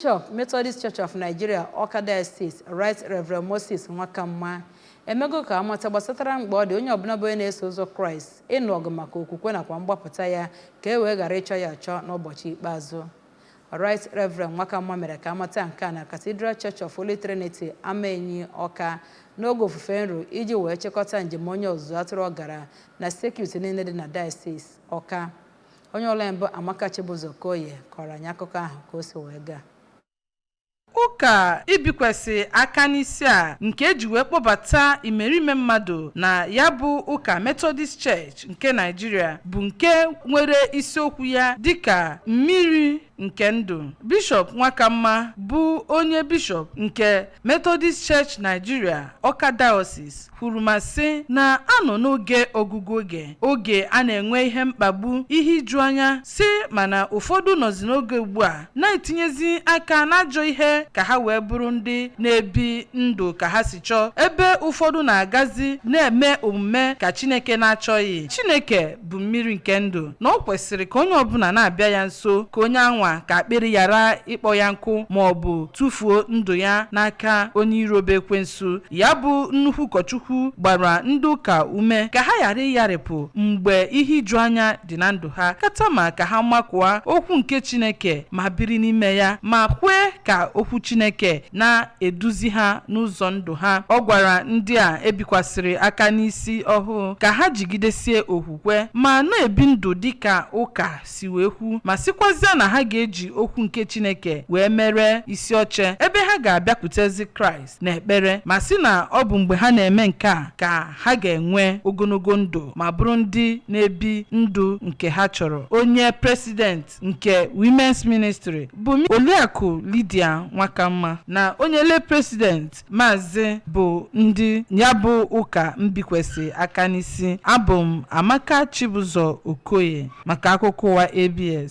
Bishọp Methodist Church of Nigeria, Awka Diocese, Right Reverend Moses Nwakamma, emego ka amata gbasatara mkpa ọ dị onye ọbụla bụ onye na-eso ụzọ Kraịst ịnụ ọgụ maka okwukwe nakwa mgbapụta ya, ka e wee ghara ịchọ ya achọ n'ụbọchị ikpeazụ. Right Reverend Nwakamma mere ka amata nke a na Cathedral Church of Holy Trinity, Amaenyi, Ọka, n'oge ofufe nru iji wee chịkọta njem onye ọzụzụ atụrụ gara na circuit niile dị na Diocese Ọka. Onye ọla mbụ, Amaka Chibụzọ Koye, kọrọ anyị akụkọ ahụ ka o si wee gaa. Ụka ibikwasị aka n'isi a nke eji wee kpọbata imerime mmadụ na ya bụ ụka Methodist Church nke Nigeria bụ nke nwere isiokwu ya dịka mmiri nke ndụ. Bishọp Nwakamma bụ onye bishọp nke Methodist Church Nigeria, Ọka Diocese, kwuru ma sị na anọ n'oge ọgụgụ oge, oge a na-enwe ihe mkpagbu, ihe iju anya, si mana ụfọdụ nọzi n'oge ugbu a na-etinyezi aka n'ajọ ihe ka ha wee bụrụ ndị na-ebi ndụ ka ha si chọọ, ebe ụfọdụ na-agazi na-eme omume ka Chineke na-achọghị. Chineke bụ mmiri nke ndụ, na ọ kwesịrị ka onye ọbụla na-abịa ya nso, ka onye anwa ka akpịrị ghara ịkpọ ya nkụ ma ọ bụ tụfuo ndụ ya n'aka onye iro bụ ekwensu. Ya bụ nnukwu ụkọchukwu gbara ndị ụka ume ka ha ghara ịgharịpụ mgbe ihe iju anya dị na ndụ ha, kama ka ha makụọ okwu nke Chineke ma biri n'ime ya, ma kwee ka okwu Chineke na-eduzi ha n'ụzọ ndụ ha. Ọ gwara ndị a ebikwasịrị aka n'isi ọhụụ ka ha jigidesie okwukwe ma na-ebi ndụ dịka ụka si wee kwu, ma sịkwazịa na ha ga-eji okwu nke Chineke wee mere isi oche ebe ha ga-abịakwutezi Kraịst n'ekpere, ma sị na ọ bụ mgbe ha na-eme nke a ka ha ga-enwe ogologo ndụ ma bụrụ ndị na-ebi ndụ nke ha chọrọ. Onye president nke Women's Ministry bụ Oliakụ Lydia Nwakamma na onye lay president Maazị bụ ndị ya bụ ụka mbikwesị aka n'isi. Abụ m Amaka Chibụzọ Okoye maka akụkọ ụwa ABS.